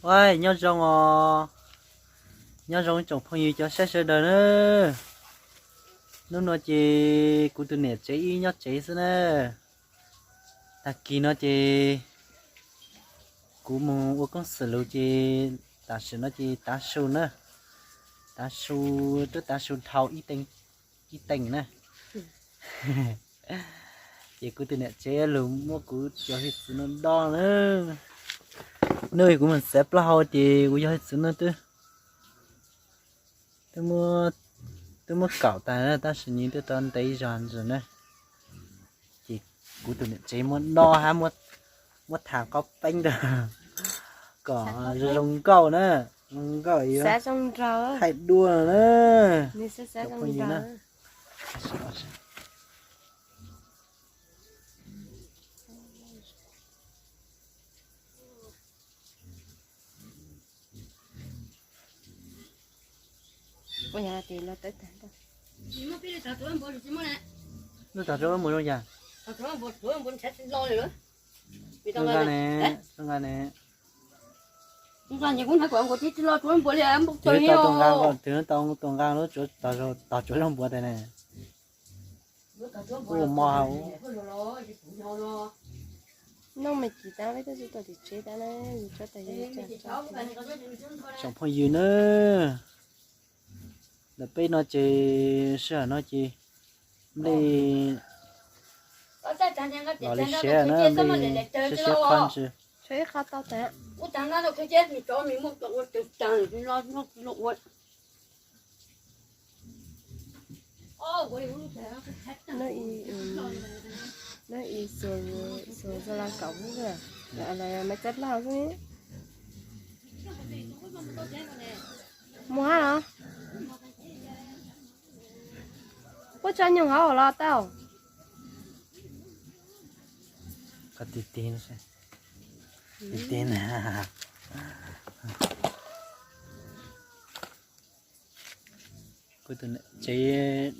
Ua, nyob zoo os, nyob zoo tsoom phooj ywg cov saib sawv daws na. Hnub no ces kuv tus niam tsev ib nyob tsev xwb na. Tag kis no ces kuv mus ua koob xwm lug ces tam sim no ces tav su na, tav su, twb tav su dhau ib teev na. Ces kuv tus niam tsev lug muab kuv cov hwj txwv no do na. Hnub kuv mus txiav plaub hau ces kuv cov hwj txwv no twb, twb muab kaum tag na, tab sis nws twb tau ntev zog ntsis na. Ces kuv tus niam tsev muab do hab muab tham qaub peeb rau kom zoo zoo nkauj na, zoo nkauj yuav thaij dua na. Lub tog rau mus zoo yam. Zoo nqa ne, zoo nqa ne. Twb tau tus nqa, twb tau tus nqa lub, tog tsuav zaub npua tas ne. Ua mov hauv. Noj me kis tab peb twb tsis tau tim tsev tab na, yus tsob tas yus tsob. Tsoom phooj ywg na, ntawm peb no ces sij hawm no ces nplej los li siav na, nplej siav siav qhov ntsis. Noj ib xuas, xuas xuas las kaum lub, los maiv txab laj xwb. Mus hab los? Puab tso nyoog hauv los tau. Koj tig tig, tig tig na. Kuv tus niam tsev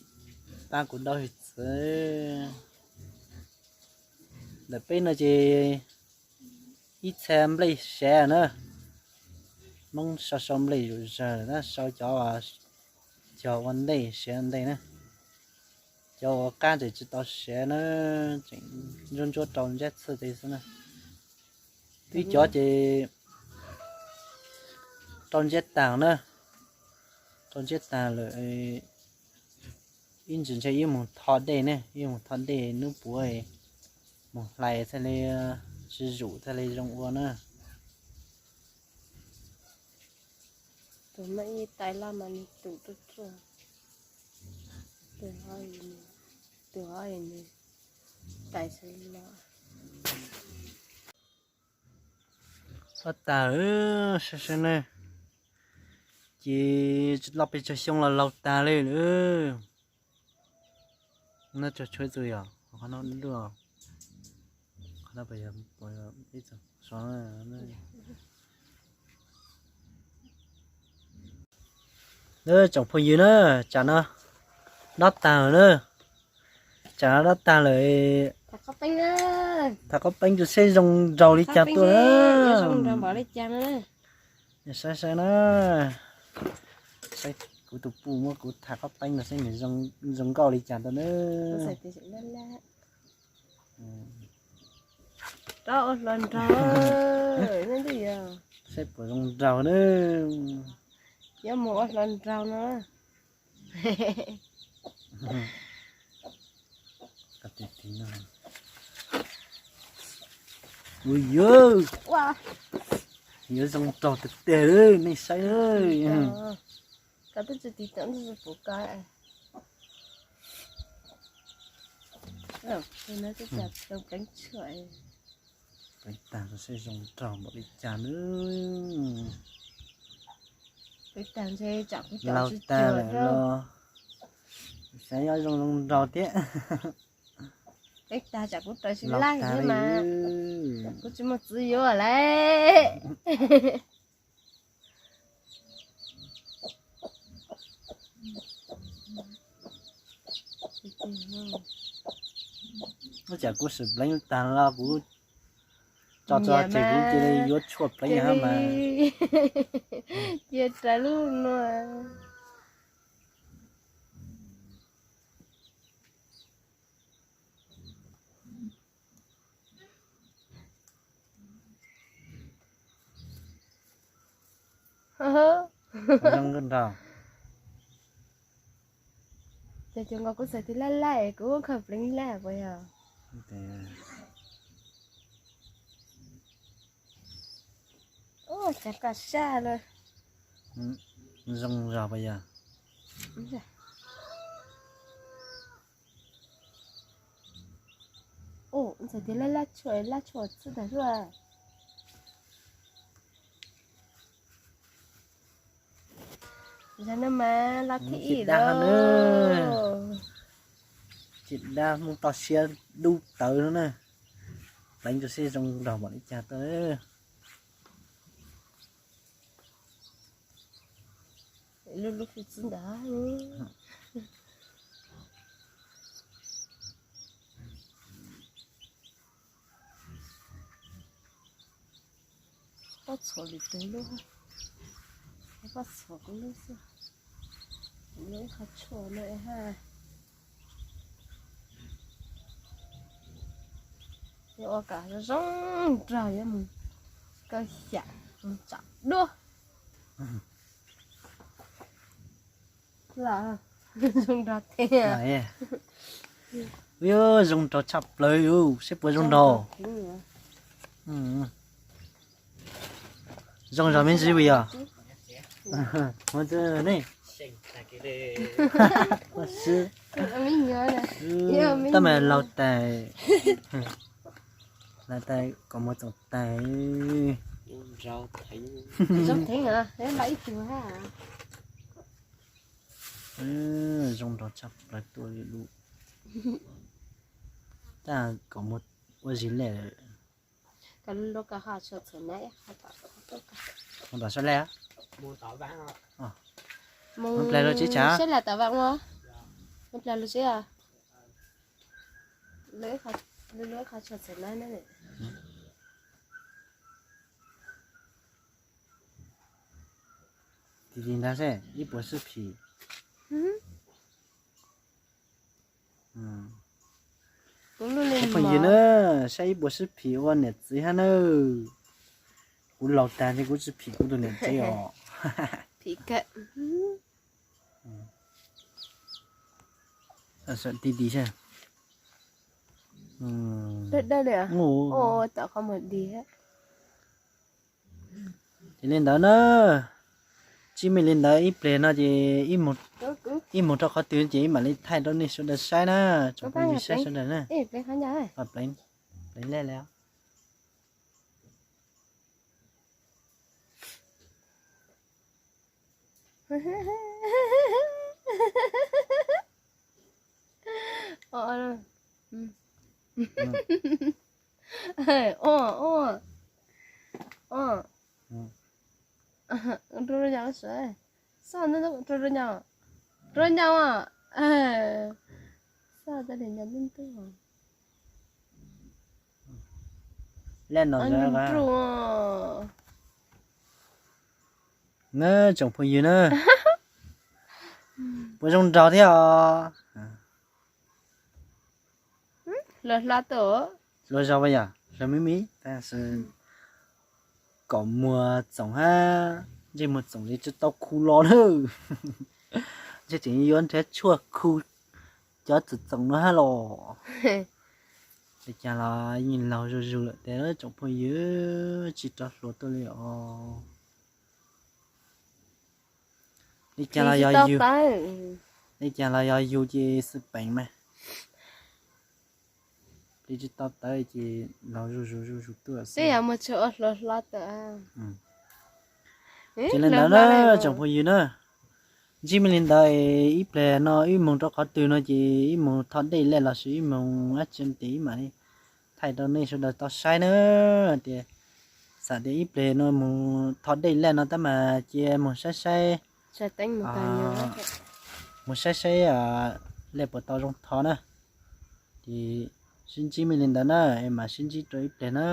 pab kuv do hwj txwv. Ntawm peb no ces ib txha nplej siav na, Hmoob sau sau nplej zom zaws, tab sau cov, cov ua ntej siav ntej na, cov ua qab ces tsis tau siav na, tseem ntsuab ntsuab rau ntsiab txhwj tej xwb na. Twb cov ces rau ntsiab taag na, rau ntsiab taag lawm, ib ntsis ntshe ib moog tho dej ne, ib moog tho dej nub puav moog hlais txhaj le, tsis zum txhaj le zoo ua na. Tus no ib tais laj mas nws tus ruaj ruaj, tus ho, tus ho nws tais xwb no. Tag saib saib ne, ces tsis tau pes tsawg xyoo los laug tag li lawm. No tshuav tshuav ib txug yog qhov no dua, qhov no puas yog ib txug so. Tsoom phooj ywg na, tsam no dob tag lawm na, tsam no dob tag lawm. Tham qaub peeb rau seb zoo nraug li cas tuaj na. Saib saib na, saib kuv tus puj muab kuv tham qaub peeb rau seb nws zoo nkauj li cas tuaj na. Rov ua hluas nraug, seb puas zoo nraug na. Yuav mus ua hluas nraug no. Ua, yuav zoo nraug tiag tiag, nej saib. Koj twb tsis tiv tauj ntxuj pum ko. Pleev tag seb zoo nraug npaum li cas na. Pleev tag ntshe tsam kuv, laug tag lawm los xav yuav zoo zoo nraug thiab. Pleev tag tsam kuv raws tsis laij thiab mas, kuv tsis muaj txwv yuav lawm. Ua cas kuv sim pleev tag los kuv Tos txog tsev kuv cia li yuav tshuaj pleev mas. Cia rais lub no. Zoo nkauj nraug. Ces cov nkaus kuv xav tias laj laj es kuv khaws pleev laj puas yog? Ua cas kaj saj lawm. Zoo zog puas yog? Ua txawm tias laj laj tshuaj, laj tshuaj txwj tag luaj. Yog no mas los thib ib dag lawm. Tsis dag, mus toj siab dub tawv no na. Pleev rau seb zoo nraug npaum li cas tuaj. Lub lub hwj txwb ntawd. Pob txhuam lwm tus lub, pob txhuam kuv lub xwb. Kuv lub ib qho tshuaj no ha. Yuav ua kom zoo nraug yuav mus kaw xyam mus tsam duab. Zoo nraug thiab. Zoo nraug tshaj plaws, seb puas zoo nraug. Zoo zog me ntsis puas yog? Tab mas laus tas, laus tas kom muag txoom tas. Zoo nraug tshaj plaws tuaj li lub. Tab kom muag ua zis lawm. Mus tom sab laj. Mus plas lug tsev tsam. Sab laj tom vam ua. Mus plas lug tsev. Tig tig ntag seb ib puas sib phim. Phooj ywg na, saib ib puas sib phim ua niam txiv hab na. Kuv laus tag ces kuv tsis phim kuv tus niam tsev os. Tig tig seb. Ces li ntawd na, ntsib me li ntawd ib pleg no ces ib mus rau qhov twg ces ib mam li thaij rau nej sawv daws saib na, tsoom phooj ywg saib sawv daws na. Pleev lej lawm. Rau rau nyav, rau nyav, rau nyav, xaj tas li nyav ntuj ntuj. Lej no na tsoom phooj ywg na, puas zoo nraug thiab os? Hluas hlo tau, hluas zog puas yog? Hluas me me tab sis kom muag txoom hab, ntsej muag txoom li tsis tau khu los na. Ntshe tseem yuav nrhiav tshuaj khu cov txoom txoom no hab los. Li cas los yeej laug zuj zus lawm tes tsoom phooj ywg, tsis rov hluas tuaj li os. Li cas los yog yug, li cas los yog yug ces xwb peem mas. Li tsis tau tawv ces laug zuj zus zuj zus tuaj xwb. Ces li ntawd na tsoom phooj ywg na, ntsib me li ntawd, ib pleg no wb moog rau qhov twg no ces wb moog tho dej lej lossis wb moog dab tsi tes wb mam li thaij rau nej sawv daws tau saib na. Tias xam tias ib pleg no moog tho dej lej no tab mas cia moog saib saib, moog saib saib lej puas tau zoo tho na. Ces sib ntsib me li ntawd na, es mam sib ntsib rau ib pleg na.